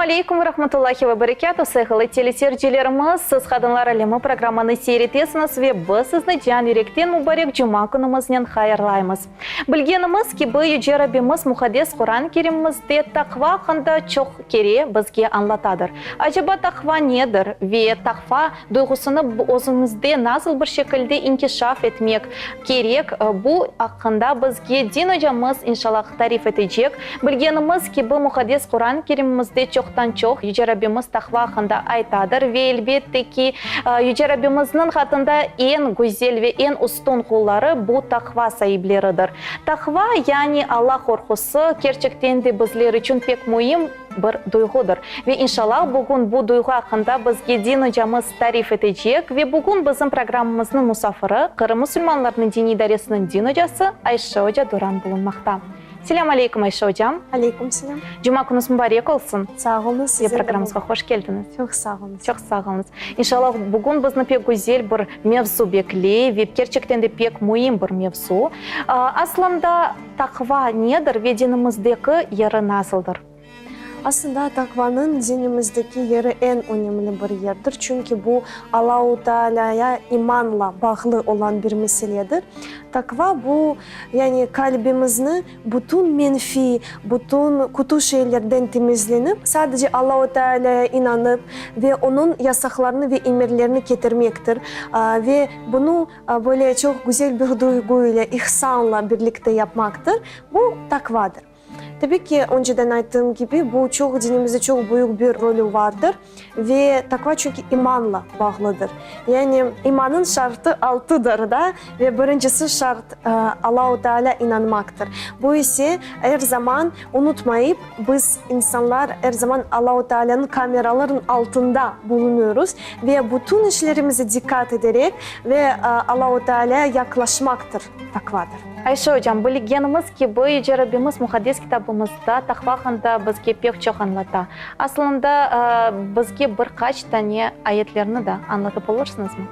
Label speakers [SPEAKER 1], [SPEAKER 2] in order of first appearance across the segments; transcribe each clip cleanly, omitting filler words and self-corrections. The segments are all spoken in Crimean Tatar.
[SPEAKER 1] aleykum ve rahmetullahi ve berekâtuh, sayğılı teleseyircilerimiz! Siz Qadınlar alemi programmanı seyir etesiñiz ve biz sizni can yürekten mübarek cuma künümiznen hayırlaymız. Bilgenimiz kibi, Yüce Rabbimiz Muqaddes Quran Kerimimizde taqva aqqında çoq kere bizge añlatadır. Aceba taqva nedir ve taqva duyğusını özümizde nasıl bir şekilde inkişaf etmek kerek, bu aqqında bizge din ocamız, inşallah, tarif etecek. Bilgenimiz kibi, Muqaddes Quran Kerimimizde çoqtan-çoq Yüce Rabbimiz taqva aqqında aytadır ve, elbette ki, Yüce Rabbimizniñ qatında eñ güzel ve eñ üstün qulları bu taqva saibleridir. Taqva, yani Alla qorqusı, kerçekten de bizler içün pek müim bir duyğudır. Ve inşallah bugün bu duyğu aqqında bizge din ocamız tarif etecek ve bugün bizim programmamıznıñ musafiri, Qırım musulmanlarınıñ diniy idaresiniñ din ocası Ayşe oca Duran bulunmaqta. Selâm aleykum, Ayşe ocam.
[SPEAKER 2] Aleykum selâm.
[SPEAKER 1] Cuma künüñiz mubarek olsun.
[SPEAKER 2] Sağ oluñız, size de.
[SPEAKER 1] Ve programmamızğa hoş keldiñiz.
[SPEAKER 2] Çoq sağ oluñız.
[SPEAKER 1] Çoq sağ oluñız. İnşallah, bugün bizni pek güzel bir mevzu bekley ve kerçekten de pek müim bir mevzu. Aslında, taqva nedir ve dinimizdeki yeri nasıldır?
[SPEAKER 2] Aslında, taqvanıñ dinimizdeki yeri eñ önemli bir yerdir, çünki bu Allahu Tealâya imanla bağlı olan bir meseledir. Taqva bu, yani qalbimizni bütün menfiy, bütün kötü şeylerden temizlenip, sadece Allahu Tealâya inanıp ve Onıñ yasaqlarını ve emirlerini ketirmektir. Ve bunı böyle çoq güzel bir duyğu ile, ihsanla birlikte yapmaqtır. Bu taqvadır. Tabiy ki, önceden ayttığım kibi, bu çoq dinimizde çoq büyük bir rolü vardır ve taqva çünki imanla bağlıdır. Yani imanıñ şartı altıdır da, ve birincisi şart Allahu Teala inanmaqtır. Bu ise er zaman unutmayıp, biz insanlar er zaman Allahu Tealanıñ kameralarınıñ altında bulunıyoruz ve bütün işlerimize diqqat ederek ve Allahu Tealaya yaqlaşmaqtır taqvadır.
[SPEAKER 1] Ayşe ocam, bilgenimiz kibi, Yüce Rabbimiz Muqaddes Kitabımızda taqva aqqında bizge pek çoq añlata. Aslında, bizge bir qaç tane ayetlerni da añlatıp olursıñızmı?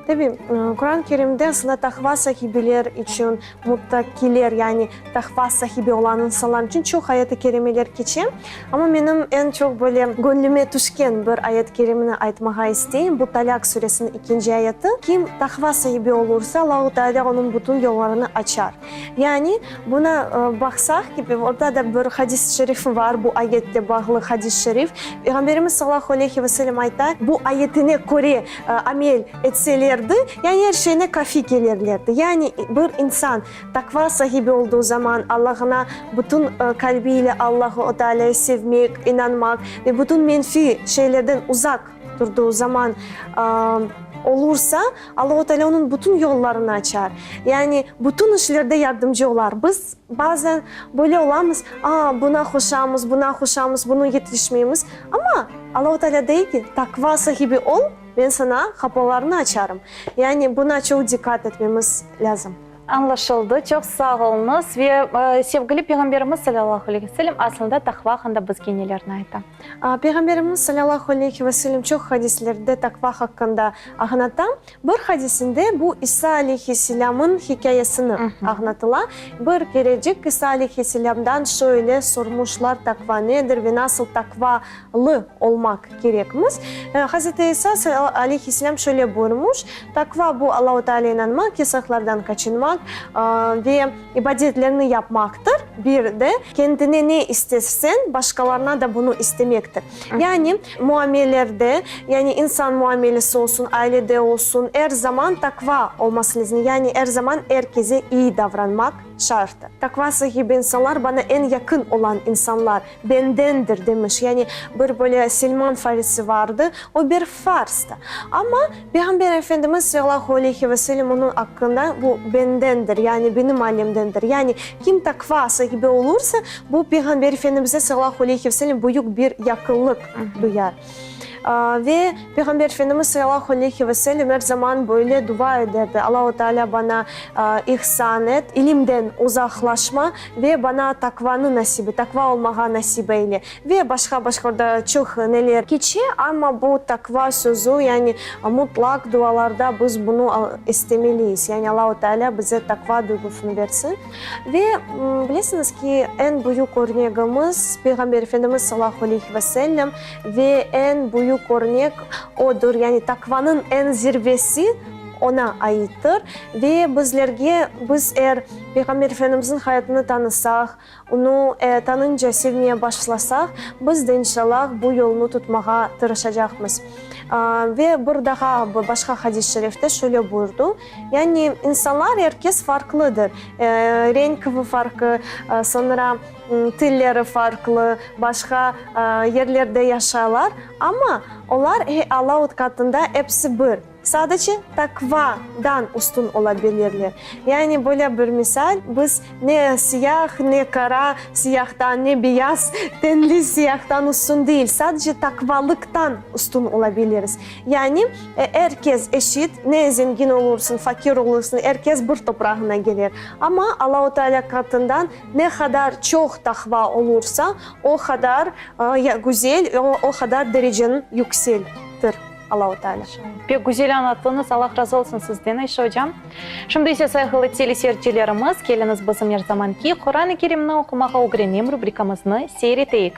[SPEAKER 2] Tabi, Quran-ı Kerimde aslında taqva sahibiler içün, muttakiler, yani taqva sahibi olan insanlar içün çoq ayet-i kerimeler keçe. Amma menim eñ çoq böyle göñlüme tüşken bir ayet-i kerimeni aytmağa isteyim, bu Talâq suresiniñ ikinci ayeti, Kim taqva saibi olursa, Allahu Teala onıñ bütün yollarını açar. Yani, buna baqsaq ki, orta da bir hadis-i şerifi var, bu ayette bağlı hadis-i şerif. Peyğamberimiz salâlâhu aleyhi ve sellem ayta, bu ayetine köre amel etselerdi, yani er şeyine kafi kelirlerdi. Yani, bir insan Taqva sahibi olduğu zaman Allahına bütün qalbi ile Allahu Tealâyı sevmek, inanmaq ve bütün menfiy şeylerden uzaq turduğu zaman olursa, Allahu Tealâ onıñ bütün yollarını açar. Yani bütün işlerde yardımcı olar. Biz bazen böyle olamız, a, buna hoşamız, buna hoşamız, bunı yetişmeymiz. Amma Allahu Tealâ dey ki, taqva sahibi ol, men saña qapularnı açarım. Yani buna çoq diqqat etmemiz lâzim.
[SPEAKER 1] Añlaşıldı, çoq sağ oluñız. Ve sevgili Peyğamberimiz salâllahu aleyhi ve sellem aslında taqva aqqında bizge nelerni ayta?
[SPEAKER 2] Peyğamberimiz salâllahu aleyhi ve sellem çoq hadislerde taqva haqqında añlata. Bir hadisinde bu İsa aleyhisselâmıñ hikâyesini añlatıla. Bir kerecik İsa aleyhisselâmdan şöyle sormuşlar, taqva nedir ve nasıl taqvalı olmaq kerekmiz? Hazreti İsa aleyhisselâm şöyle buyurmuş, Taqva, bu Allahu Teala inanmaq, yasaqlardan qaçınmaq ve ibadetlerni yapmaqtır. Bir de, kendine ne istersen, başqalarına da bunı istemektir. Yani, muamelerde, yani insan muamelesi olsun, ailede olsun, er zaman taqva olması lâzim. Yani, er zaman er keze iyi davranmaq şarttır. Taqva sahibi insanlar bana eñ yaqın olan insanlar. Bendendir, demiş. Yani bir böyle Selman Farisi vardı, o bir farstı. Amma Peyğamber Efendimiz salâlâhu aleyhi ve sellem onıñ aqqında, bu bendendir, yani benim ailemdendir. Yani kim taqva sahibi olursa, bu Peyğamber Efendimizge salâlâhu aleyhi ve sellem büyük bir yaqınlıq duyar. Ve Peyğamber Efendimiz salâllahu aleyhi ve sellem er zaman böyle dua ederdi, Allahu Teala bana ihsan et, ilimden uzaqlaşma ve bana taqvanı nasip et, taqva olmağa nasip eyle. Ve başqa-başqa orda çoq neler keçe, amma bu taqva sözü, yani mutlaq dualarda biz bunı istemeliyiz. Yani Allahu Teala bize taqva duyğusını bersin. Ve bilesiñiz ki, eñ büyük örnegimiz, Peyğamber Efendimiz salâllahu aleyhi ve sellem, ve eñ büyük örnek odur, yani taqvanıñ eñ zirvesi oña aittir. Ve bizlerge, biz eğer Peyğamber Efendimizniñ hayatını tanısaq, onı tanınca sevmeye başlasaq, biz de inşallah bu yolnı tutmağa tırışacaqmız. Ve bir daha başqa hadis-i şerifte şöyle buyurdı, Yani insanlar er kes farqlıdır, renk farqı, soñra tilleri farqlı, başqa yerlerde yaşaylar, amma olar Alla qatında episi bir, sadece taqvadan üstün ola bilirler. Yani böyle bir misal, biz ne siyah, ne qara siyahtan, ne beyaz tenli siyahtan üstün değil, sadece taqvalıqtan üstün ola biliriz. Yani, er kes eşit, ne zengin olursıñ, fakir olursıñ, er kes bir toprağına kelir. Amma Allahu Teala qatından ne qadar çoq taqva olursa, o qadar güzel, o qadar dereceni yükseltir Allahu Teala.
[SPEAKER 1] Pek güzel añlattıñız, Allah razı olsun sizden, Ayşe ocam. Şimdi ise sayğılı teleseyircilerimiz, keliñiz bizim er zamanki Quran-ı Kerimni oqumağa ögrenem rubrikamıznı seyir eteyik.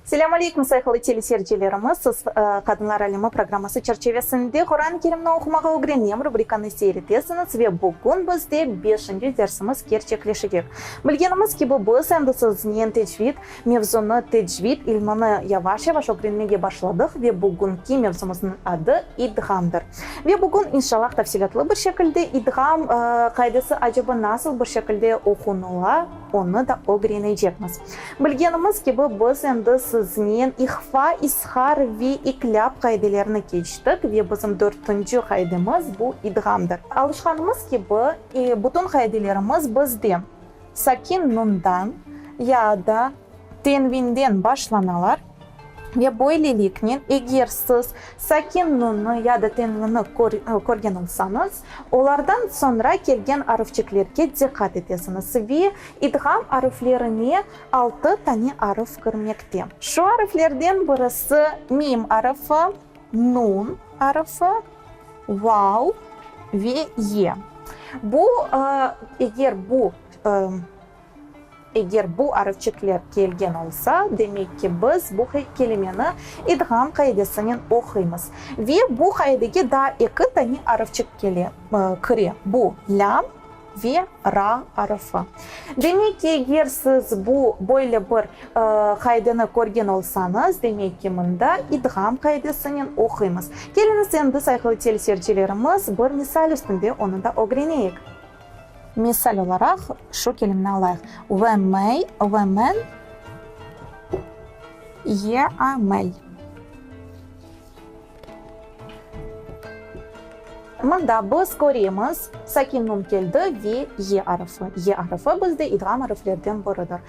[SPEAKER 1] Selâm aleyküm, sayğılı teleseyircilerimiz! Siz Qadınlar alemi programması çerçevesinde Quran-ı Kerimni oqumağa ögrenem rubrikanı seyir etesiñiz ve bugün bizde beşinci dersimiz kerçekleşecek. Bilgenimiz kibi, biz endi siznen tecvid Mevzunı, tecvid ilmini yavaş-yavaş ögrenmege başladıq ve bugünki mevzumıznıñ adı idğamdır. Ve bugün, inşallah, tafsilâtlı bir şekilde idğam qaidesi acaba nasıl bir şekilde oqunıla, onı da ögrenecekmiz. Bilgenimiz kibi, biz endi siznen ihfa, izhar ve iklâb qaidelerini keçtik ve bizim dörtünci qaidemiz bu idğamdır. Alışqanımız kibi, bütün qaidelerimiz bizde. Sakin nundan ya da tenvinden başlanalar ve böyleliknen eger siz sakin nunnı ya da tenvinni körgen olsañız, olardan soñra kelgen arıfçiklerge diqqat etesiñiz ve idğam arıflerine altı tane arıf kirmekte. Şu arıflerden birisi mim arıfı, nun arıfı, vav ve ye. Bu, eger bu, eger bu arıfçikler kelgen olsa, demek ki, biz bu kelimeni idğam qaidesinen oquymız. Ve bu qaidege daa eki tane arıfçik kele, kire, bu lâm ve ra arfı. Demek ki, eger siz bu, böyle bir qaideni körgen olsañız, demek ki, mında idğam qaidesinen oquymız. Keliñiz endi, sayğılı teleseyircilerimiz, bir misal üstünde onı da ögreneyik. Misal olaraq, şu kelimeni alayıq, ve mey, ve men, ye a mel. Mında biz köremiz, sakin nun keldi ve ye arfı. Ye arfı bizde idğam arflerden biridir.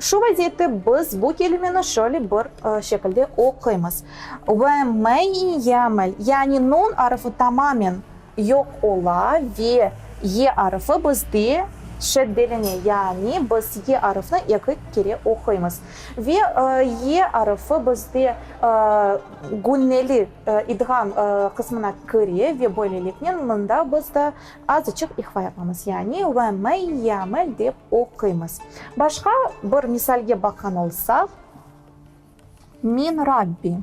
[SPEAKER 1] Şu vaziyette biz bu kelimeni şöyle bir şekilde oquymız, Ve mey yamel, yani nun arfı tamamen yoq ola ve ye arfı bizde şeddeline, yani biz ye arfını eki kere oquymız. Ve ye arfı bizde Günneli idğam qısmına kire ve böyleliknen mında biz da azıçıq ihfa yapamız, yani ve mey yamel dep oquymız. Başqa bir misalge baqqan olsaq, Min Rabbi.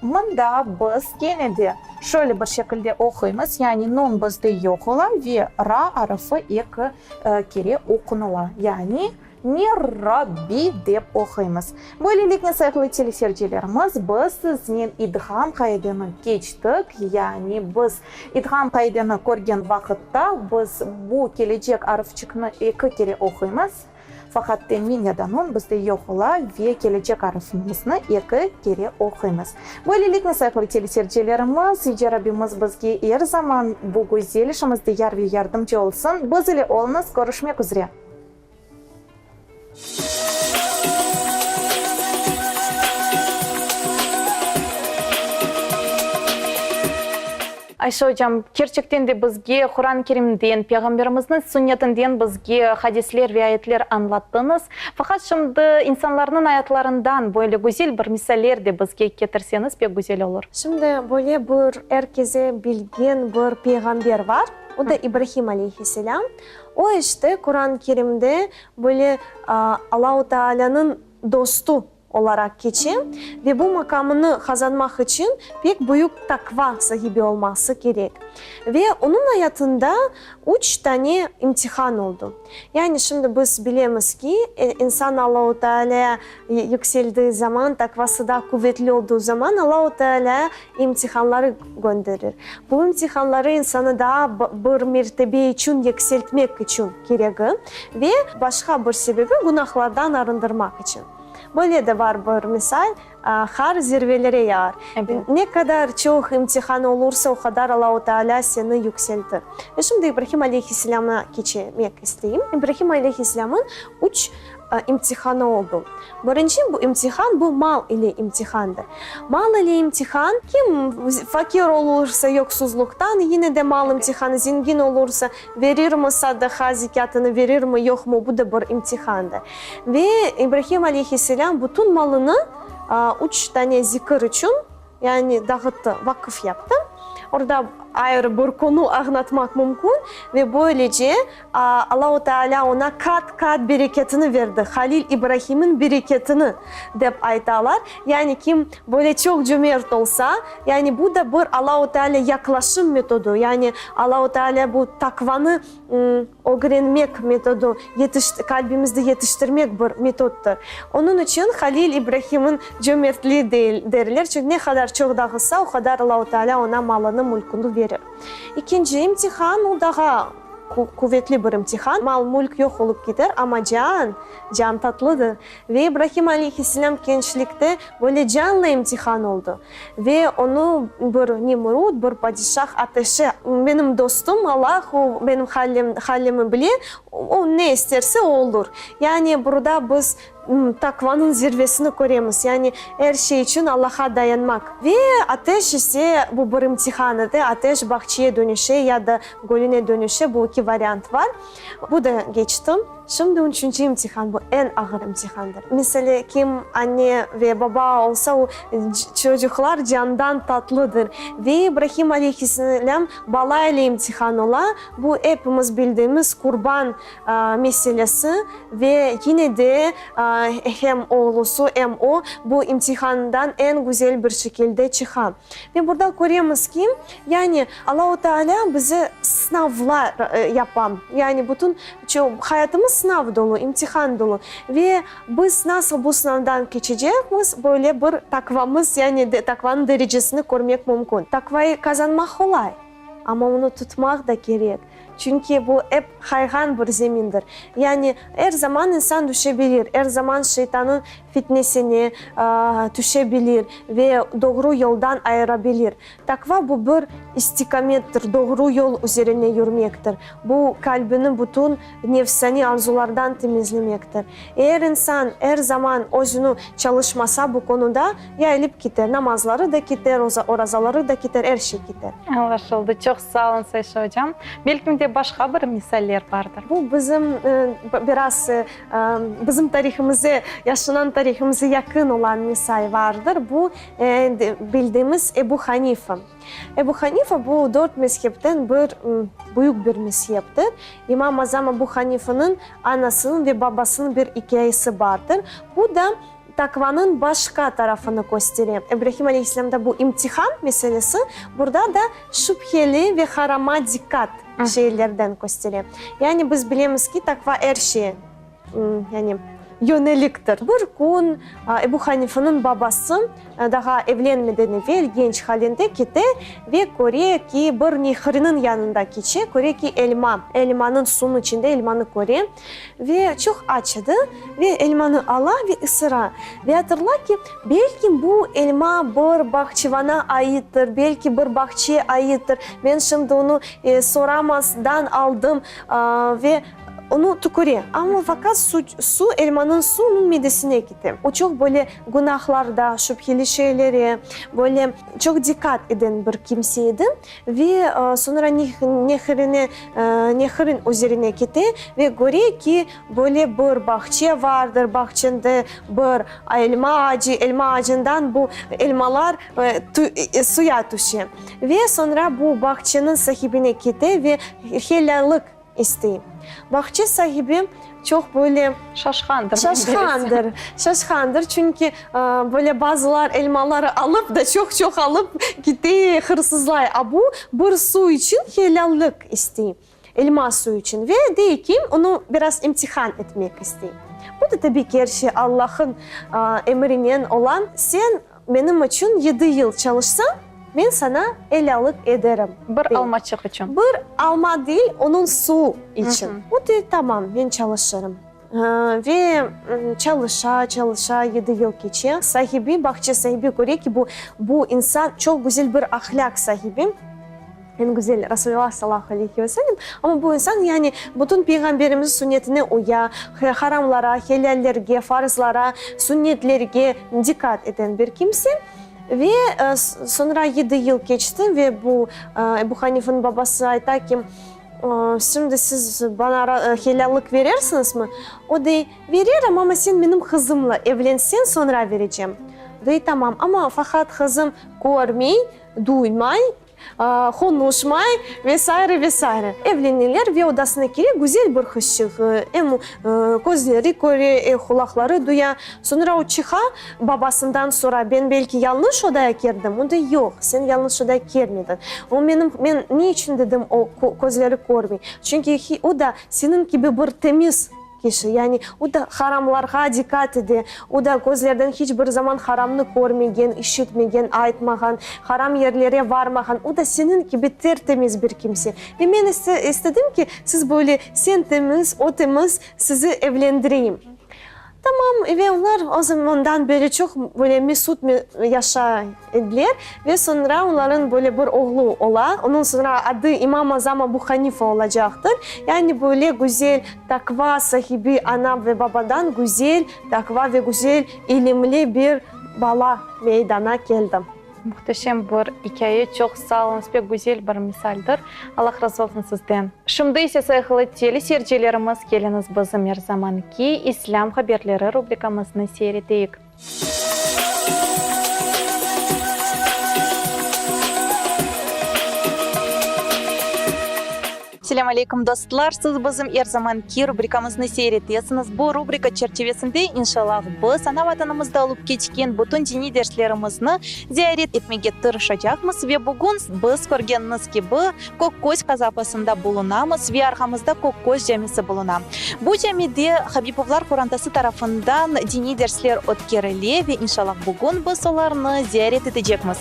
[SPEAKER 1] Mında biz kene de şöyle bir şekilde oquymız, yani nun bizde yoq ola ve ra arfı eki kere oqunıla, yani Mir-Rabbi dep oquymız. Böyleliknen, sayğılı teleseyircilerimiz, biz siznen idğam qaideni keçtik, yani biz idğam qaideni körgen vaqıtta biz bu kelecek arfçikni eki kere oquymız.
[SPEAKER 3] Faqat tenvin ya da nun bizde yoq ola ve kelecek arfimizni eki kere oquymız. Böyleliknen, sayğılı teleseyircilerimiz, Yüce Rabbimiz bizge er zaman bu güzel işimizde yar ve yardımcı olsun. Biz ile oluñız, körüşmek üzre!
[SPEAKER 1] Ayşe ocam, kerçekten de bizge Quran-ı Kerimden, Peyğamberimizniñ sünnetinden bizge hadisler ve ayetler añlattıñız. Faqat şimdi insanlarnıñ ayatlarından böyle güzel bir misaller de bizge ketirseñiz pek güzel olur.
[SPEAKER 2] Şimdi böyle bir er keze bilgen bir peyğamber bar, o da İbrahim aleyhisselâm. O işte Quran-ı Kerimde böyle Allahu Taalânıñ dostu olaraq keçe ve bu makamını qazanmaq içün pek büyük taqva sahibi olması kerek. Ve onıñ ayatında üç tane imtihan oldu. Yani şimdi biz bilemiz ki, insan Allahu Tealâya yükseldiği zaman, taqvası da quvetli olduğu zaman Allahu Tealâ imtihanları gönderir. Bu imtihanları insanı daa bir mertebe içün yükseltmek içün keregi ve başqa bir sebebi günahlardan arındırmaq içün. Böyle de bar bir misal, Qar zirvelere yağar. Ne qadar çoq imtihan olursa, o qadar Allahu Teala seni yükseltir. Ve şimdi İbrahim aleyhisselâm'a keçmek isteyim. İbrahim aleyhisselâm'ın üç imtihanı oldu. Birinci bu imtihan, bu mal ile imtihandır. Mal ile imtihan, kim fakir olursa yoqsuzluqtan, yine de mal imtihanı, zengin olursa, verirmi sadaqa, zekâtını verirmi, yoqmı, bu da bir imtihandır. Ve İbrahim aleyhisselâm bütün malını üç tane zikir içün, yani dağıttı, vaqıf yaptı. Orada ayrı bir konu añlatmaq mümkün. Ve böylece Allahu Teala oña qat-qat bereketini berdi, Halil İbrahimniñ bereketini, dep aytalar. Yani kim böyle çoq cömert olsa, yani bu da bir Allahu Teala yaqlaşım metodu, yani Allahu Teala bu taqvanı Ögrenmek metodu, qalbimizde yetiştirmek bir metoddır. Onıñ içün Halil İbrahimniñ cömertliği derler, çünki ne qadar çoq dağıtsa, o qadar Allahu Teala oña malını, mülküni verir. İkinci imtihan, o daha quvetli bir imtihan, mal-mülk yoq olıp kiter, amma can, can tatlıdır. Ve İbrahim aleyhisselâm gençlikte böyle canla imtihan oldı. Ve onı bir Nemrut, bir padişah ateşe, Menim dostum Allah, o benim halimi bile, o ne isterse, o olur. Yani burada biz taqvanıñ zirvesini köremiz, yani er şey içün Allahqa dayanmaq. Ve ateş ise, bu bir imtihan edi, ateş bağçaya dönüşe ya da gölüne dönüşe, bu eki variant bar. Bu da keçti. Şimdi üçünci imtihan, bu eñ ağır imtihandır. Mesele, kim anne ve baba olsa, o çocuqlar candan tatlıdır. Ve İbrahim aleyhisselâm bala ile imtihan ola, bu epimiz bildiğimiz qurban meselesi ve yine de hem oğlusu, em o bu imtihandan eñ güzel bir şekilde çıqa. Ve burada köremiz ki, yani Allahu Teala bizi sınavlar yapa, yani bütün hayatımız sınav dolu, imtihan dolu ve biz nasıl bu sınavdan keçecekmiz, böyle bir taqvamız, yani taqvanıñ derecesini körmek mümkün. Taqvayı qazanmaq qolay, amma onı tutmaq da kerek. Çünki bu ep qayğan bir zemindir. Yani er zaman insan tüşebilir, er zaman şeytannıñ fitnesine tüşebilir ve doğru yoldan ayırabilir. Taqva bu bir istikamettir, doğru yol üzerine yürmektir. Bu qalbini bütün nefsaniy arzulardan temizlemektir. Eğer insan er zaman özüni çalışmasa bu konuda, yayılıp kiter, namazları da kiter, orazaları da kiter, er şey kiter.
[SPEAKER 1] Añlaşıldı. Çoq sağ oluñız, Ayşe ocam. Belkim de başqa bir misaller bardır.
[SPEAKER 2] Bu bizim biraz bizim tarihimize, yaşanan tarihimize yaqın olan misal vardır. Bu bildiğimiz Ebu Hanifa. Ebu Hanifa bu dört mezhepten bir büyük bir mezheptir. İmam Azam Ebu Hanifanıñ anasınıñ ve babasınıñ bir ikâyesi bardır. Bu da taqvanıñ başqa tarafını köstere. İbrahim aleyhisselâmda bu imtihan meselesi, burada da şübheli ve harama diqqat şeylerden köstere. Yani biz bilemiz ki, taqva er şeye, yani. yöneliktir. Bir kün Ebu Hanifeniñ babası daha evlenmeden evel genç halinde kete ve köre ki, bir nehriniñ yanında keçe, köre ki, elma, elmanıñ suvnıñ içinde elmanı köre ve çoq aç edi ve elmanı ala ve ısıra. Ve hatırla ki, belki bu elma bir bağçevana aittir, belki bir bağçaya aittir, men şimdi onı soramazdan aldım ve Onı tüküre, amma faqat su, su, elmanıñ su onıñ midesine kete. O çoq böyle günahlarda, şübheli şeylere böyle çoq diqqat eden bir kimse edi. Ve soñra nehrine, nehrin üzerine kete ve köre ki, böyle bir bağçe vardır, bağçende bir elma ağacı, elma ağacından bu elmalar suya tüşe. Ve soñra bu bağçeniñ sahibine kete ve helâllik İstey. Bağça sahibi çoq böyle.
[SPEAKER 1] Şaşqandır.
[SPEAKER 2] Şaşqandır. Şaşqandır, çünki böyle bazılar elmaları alıp da çoq-çoq alıp kite, hırsızlay. A bu bir suv içün helâllik istey, elma suyu içün. Ve dey ki, onı biraz imtihan etmek istey. Bu da tabiy ki, er şey Allah'ın emrinen ola. Sen Menim içün yedi yıl çalışsañ, men saña elâlıq ederim,
[SPEAKER 1] Bir
[SPEAKER 2] dey.
[SPEAKER 1] almaçıq içün.
[SPEAKER 2] Bir alma değil, onıñ suvu içün. O dey, tamam, men çalışırım. Ve çalışa, çalışa, yedi yıl keçe. Sahibi, bağça sahibi köre ki, bu, bu insan çoq güzel bir ahlâq sahibi. Eñ güzel Rasulullah salâllahu aleyhi ve sellem. Amma bu insan, yani, bütün Peyğamberimizniñ sünnetine uya, haramlara, helâllerge, farzlara, sünnetlerge diqqat eten bir kimse. Ve soñra yedi yıl keçti ve bu Ebu Hanifeniñ babası ayta ki, Şimdi siz bana helâllik verersiñizmi? O dey, Vererim, amma sen menim qızımla evlenseñ, soñra verecem. Dey, Tamam, amma faqat qızım körmey, duymay, Qonuşmay ve saire, ve saire. Evleneler ve odasına kire, güzel bir qızçıq, em közleri köre, em qulaqları duya. Soñra o çıqa, babasından sora, ben belki yañlış odaya kirdim? O dey, yoq, sen yañlış odaya kirmediñ. O menim, men ne içün dedim o közleri körmey? Çünki o da seniñ kibi bir temiz Kişi, yani o da haramlarğa diqqat ede, o da közlerden hiç bir zaman haramnı körmegen, işitmegen, aytmağan, haram yerlere varmağan, o da seniñ kibi ter-temiz bir kimse. Ve men istedim ki, siz böyle, sen temiz, o temiz, sizi evlendireyim. Tamam, ve olar o zamandan beri çoq böyle mesut yaşay ediler. Ve soñra onlarıñ böyle bir oğlu ola. Onıñ soñra adı İmam Azam Abu Hanifa olacaqtır. Yani böyle güzel taqva sahibi ana ve babadan güzel taqva ve güzel ilimli bir bala meydana keldi.
[SPEAKER 1] Muhteşem bir ikâye, çoq sağ oluñız, pek güzel bir misaldir. Allah razı olsun sizden. Şimdi ise sayğılı teleseyircilerimiz, keliñiz bizim er zamanki İslâm haberleri rubrikamıznı seyir eteyik. Selâm aleyküm, dostlar! Siz bizim er zamanki rubrikamıznı seyir etesiñiz. Bu rubrika çerçivesinde, inşallah, biz ana Vatanımızda olıp keçken bütün diniy derslerimizni ziyaret etmege tırışacaqmız. Ve bugün biz, körgeniñiz kibi, Kökköz qasabasında bulunamız ve arqamızda Kökköz camisi buluna. Bu camide Habipovlar qorantası tarafından diniy dersler ötkerile ve inşallah bugün biz olarnı ziyaret etecekmiz.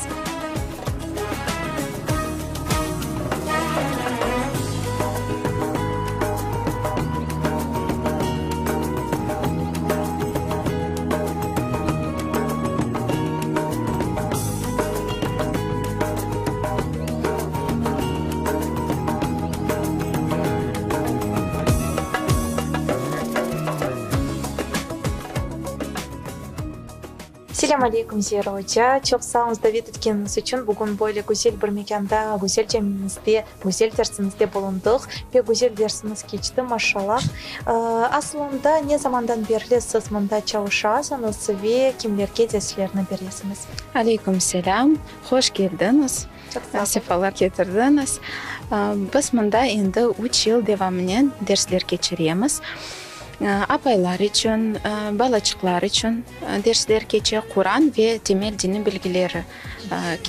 [SPEAKER 1] Selâm aleyküm, Zera oca. Çoq sağ oluñız davet etkeniñiz içün. Bugün böyle güzel bir mekânda, güzel camiñizde, güzel dersiñizde bulundıq. Pek güzel dersiñiz keçti, maşallah. Asılında, ne zamandan berli siz mında çalışasıñız ve kimlerge derslerni beresiñiz?
[SPEAKER 4] Aleyküm selâm. Hoş keldiñiz. Sefalar ketirdiñiz. Biz mında endi üç yıl devamınen dersler keçiremiz. Apaylar içün, balaçıqlar içün dersler keçe, Quran ve temel diniy bilgileri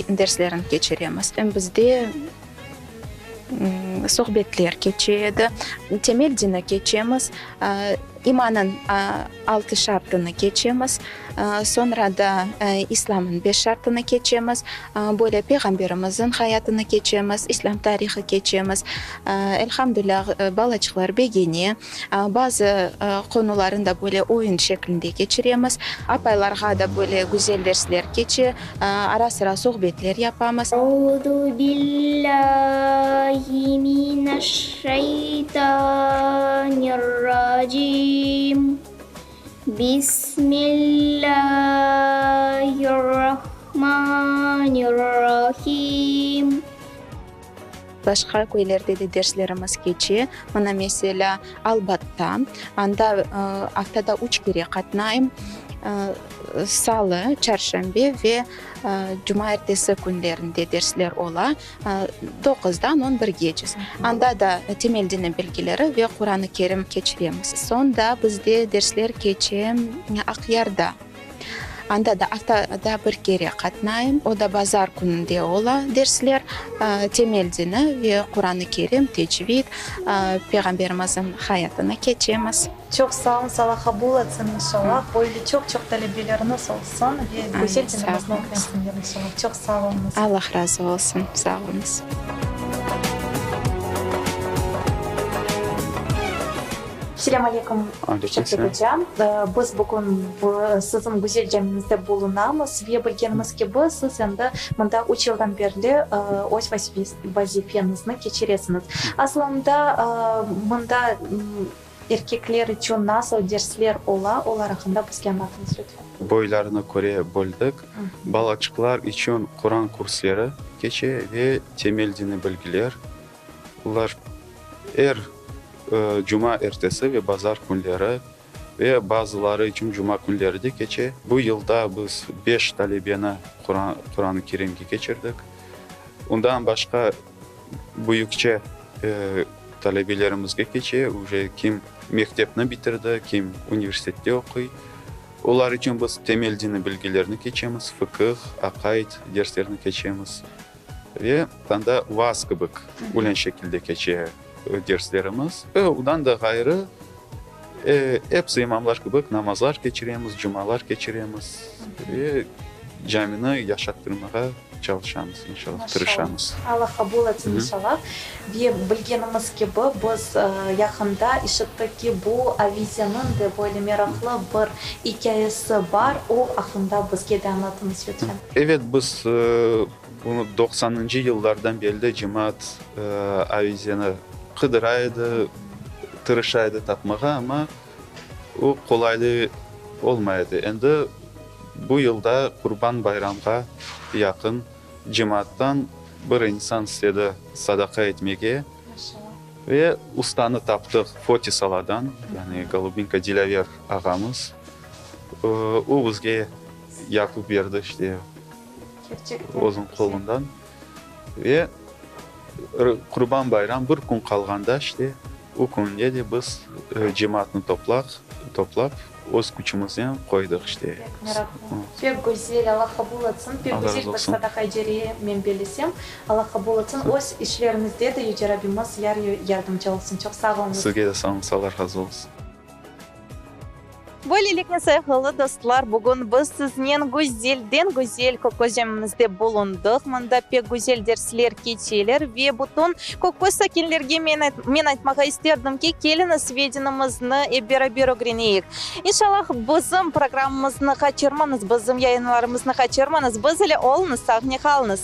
[SPEAKER 4] derslerini keçiremiz. Bizde. Sohbetler keçe edi. Temel dini keçemiz. İmanıñ altı şartını keçemiz. Soñra da İslamnıñ beş şartını keçemiz. Böyle Peyğamberimizniñ hayatını keçemiz, İslâm tarihı keçemiz. Elhamdülilâh, balaçıqlar begene. Bazı qonularını da böyle oyun şeklinde keçiremiz. Apaylarğa da böyle güzel dersler keçe. Ara-sıra sohbetler yapamız.
[SPEAKER 5] Auzu billâhi mineşşeytanirracim. Bismillâhirrahmanirrahim.
[SPEAKER 4] Başqa köylerde de derslerimiz keçe. Mına, meselâ, Albatta, anda aftada üç kere qatnayım, salı, çarşenbe ve cumaertesi künlerinde dersler ola, doquzdan on birgece. Anda da temel dini bilgileri ve Quran-ı Kerim keçiremiz. Soñ da bizde dersler keçe Aqyarda. Anda da aftada bir kere qatnayım, o da bazar kününde ola dersler, temel dini ve Quran-ı Kerim, tecvid, Peyğamberimizniñ hayatını keçemiz.
[SPEAKER 1] Çoq sağ oluñız, Alla qabul etsin inşallah, böyle çoq-çoq talebeleriñiz olsun ve güzel dinimizni ögrensinler inşallah. Çoq sağ oluñız.
[SPEAKER 4] Allah razı olsun, sağ oluñız.
[SPEAKER 1] Selâm aleyküm, Şevket oca. Biz bugün siziñ güzel camiñizde bulunamız ve bilgenimiz kibi, siz endi mında üç yıldan berli öz vazifeñizni keçiresiñiz. Asılında, mında erkekler içün nasıl dersler ola, olar aqqında bizge añlatıñız, lütfen.
[SPEAKER 6] Boylarına köre böldik. Balaçıqlar içün Quran kursları keçe ve temel diniy bilgiler. Olar er cuma ertesi ve bazar künleri ve bazıları içün cuma künleri de keçe. Bu yılda biz beş talebeni Quran-ı Kerimge keçirdik. Ondan başqa büyükçe talebelerimizge keçe, uje kim mektepni bitirdi, kim universitette oquy. Olar içün biz temel diniy bilgilerni keçemiz, fıqıh, aqaid derslerini keçemiz. Ve anda vaaz kibik ülen şekilde keçe derslerimiz. Ve ondan da ğayrı, episi imamlar kibik namazlar keçiremiz, cumalar keçiremiz ve camini yaşattırmağa çalışamız, inşallah, tırışamız.
[SPEAKER 1] Alla qabul etsin, inşallah. Ve bilgenimiz kibi, biz yaqında işittik ki, bu avizeniñ de böyle meraqlı bir ikâyesi bar. O aqqında bizge de añlatıñız, lütfen.
[SPEAKER 6] Evet, biz bunı doqsanıncı yıllardan belli cemaat avizeni qıdıra edi, tırışa edi tapmağa, amma o qolaylı olmay edi. Endi bu yılda Qurban bayramğa yaqın cemaattan bir insan istedi sadaqa etmege ve ustanı taptıq Foti Saladan, yani Golubinka Dilâver ağamız, o bizge yapıp berdi işte özüniñ qolundan ve Qurban bayram bir kün qalğanda işte o künde de biz cemaatnı toplaq, toplap öz küçümiznen qoydıq işte.
[SPEAKER 1] Pek meraqlı, pek güzel, Alla qabul etsin, pek güzel bir sadaqa ceriye men belesem, Alla qabul etsin, öz işleriñizde de Yüce Rabbimiz yar yardımcı olsun, çoq sağ oluñız.
[SPEAKER 6] Sizge de sağ oluñız, Alla razı olsun.
[SPEAKER 1] Böylelikle, sayğılı dostlar, bugün biz siznen güzelden-güzel Kökköz camimizde bulundıq. Mında pek güzel dersler keçeler ve bütün Kökköz sakinlerge men aytmağa isterdim ki, keliñiz ve dinimizni ep beraber ögreneyik. İnşallah, bizim programmamıznı qaçırmañız, bizim yayınlarımıznı qaçırmañız. Biz ile oluñız, sağne qalıñız.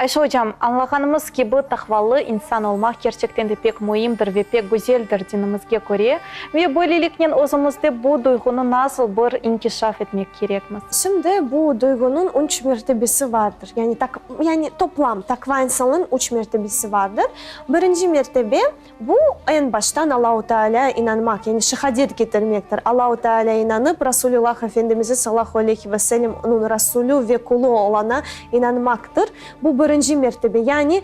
[SPEAKER 1] Ayşe ocam, añlağanımız kibi, taqvalı insan olmaq kerçekten de pek müimdir ve pek güzeldir dinimizge köre. Ve böyleliknen özümizde bu duyğunı nasıl bir inkişaf etmek kerekmiz?
[SPEAKER 2] Şimdi bu duyğunıñ üç mertebesi vardır. Yani, yani toplam taqva insanlığınıñ üç mertebesi vardır. Birinci mertebe, Bu, eñ baştan Allahu Tealâya inanmaq, yani şehadet ketirmektir. Allahu Tealâya inanıp, Rasulüllah Efendimizi sallahu aleyhi ve sellem onıñ Rasulü ve qulu olana inanmaqtır. Bu birinci. birinci mertebe, yani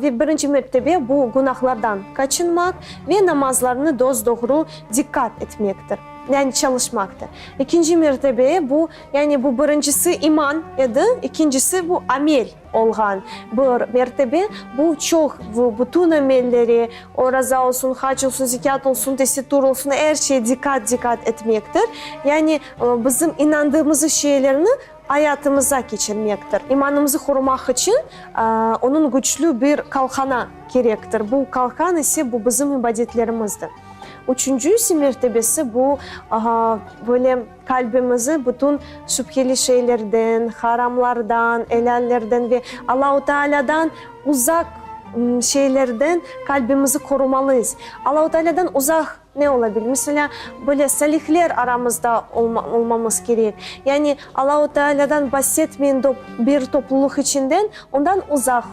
[SPEAKER 2] ve birinci mertebe bu günahlardan qaçınmaq ve namazlarnı dos-doğru diqqat etmektir, yani çalışmaqtır. Ekinci mertebe bu, yani bu birincisi iman edi, ekincisi bu amel olğan bir mertebe, bu çoq, bu bütün amellere, oraza olsun, hac olsun, zekât olsun, tesettür olsun, er şey diqqat-diqqat etmektir. Yani bizim inandığımız şeylerni ayatımıza keçirmektir. İmanımızı qorumaq içün onıñ küçlü bir qalqana kerektir. Bu qalqan ise bu bizim ibadetlerimizdir. Üçünci ise mertebesi bu, böyle qalbimizi bütün şübheli şeylerden, haramlardan, elâllerden ve Allahu Tealâdan uzaq şeylerden qalbimizi qorumalıyız. Allahu Tealâdan uzaq Ne ola bilir? Meselâ, böyle salihler aramızda olmamız kerek. Yani Allahu Tealâdan bahsetmeyen bir topluluq içinden ondan uzaq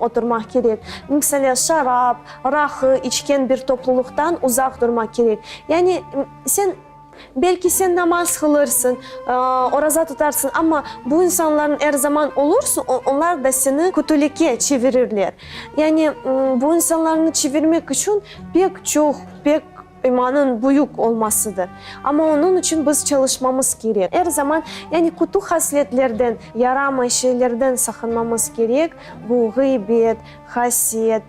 [SPEAKER 2] oturmaq kerek. Meselâ, şarap, raqı içken bir topluluqtan uzaq durmaq kerek. Yani sen, belki sen namaz qılırsıñ, oraza tutarsıñ, amma bu insanlarnıñ er zaman olursıñ, onlar da seni kötülikke çevirirler. Yani bu insanlarnı çevirmek içün pek çoq, pek imanıñ büyük olmasıdır. Amma onıñ içün biz çalışmamız kerek. Er zaman, yani kötü hasletlerden, yaramay şeylerden saqınmamız kerek, bu ğıybet, haset,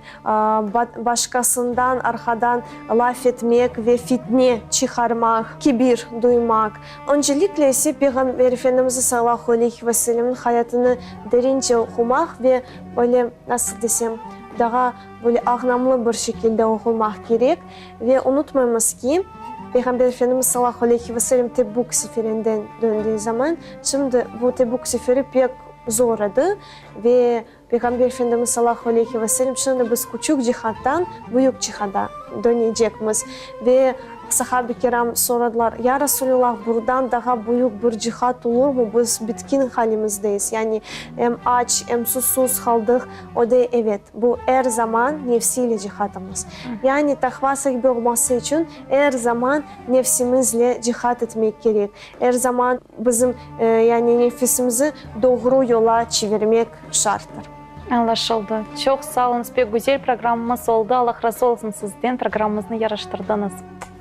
[SPEAKER 2] başqasından arqadan laf etmek ve fitne çıqarmaq, kibir duymaq. Öncelikle ise Peyğamber Efendimiz salâlâhu aleyhi ve sellemniñ hayatını derince oqumaq ve böyle, nasıl desem, daha böyle añlamlı bir şekilde oqumaq kerek. Ve unutmaymız ki, Peyğamber Efendimiz salâlâhu aleyhi ve sellem Tebük seferinden döndüğü zaman, şimdi bu Tebük seferi pek zor edi ve Peyğamber Efendimiz salâlâhu aleyhi ve sellem, şimdi biz küçük cihattan büyük cihada dönecekmiz. Ve sahabe-i kiram soradılar, Ya Rasulüllah, burdan daha büyük bir cihat olurmı, biz bitkin halimizdeyiz, yani em aç, em susuz qaldıq. O dey, Evet, bu er zaman nefsiyle cihatımız. Yani taqva sahibi olması içün er zaman nefsimizle cihat etmek kerek. Er zaman bizim, yani nefisimizi doğru yola çevirmek şarttır.
[SPEAKER 1] Añlaşıldı. Çoq sağ oluñız, pek güzel programmamız oldı. Allah razı olsun sizden, programmamıznı yaraştırdıñız.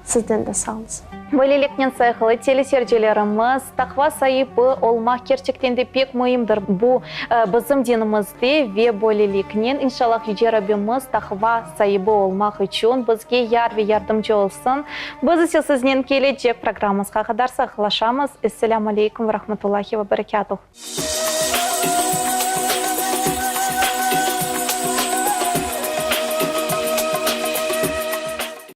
[SPEAKER 2] Sizden de sağ oluñız.
[SPEAKER 1] Böyleliknen, sayğılı teleseyircilerimiz, taqva saibi olmaq kerçekten de pek müimdir. Bu, bizim dinimizde ve böyleliknen, inşallah, Yüce Rabbimiz taqva saibi olmaq içün bizge yar ve yardımcı olsun. Biz ise siznen kelecek programmamızğa qadar sağlıqlaşamız. Esselâmu aleykum ve rahmetullahi ve berekâtuh.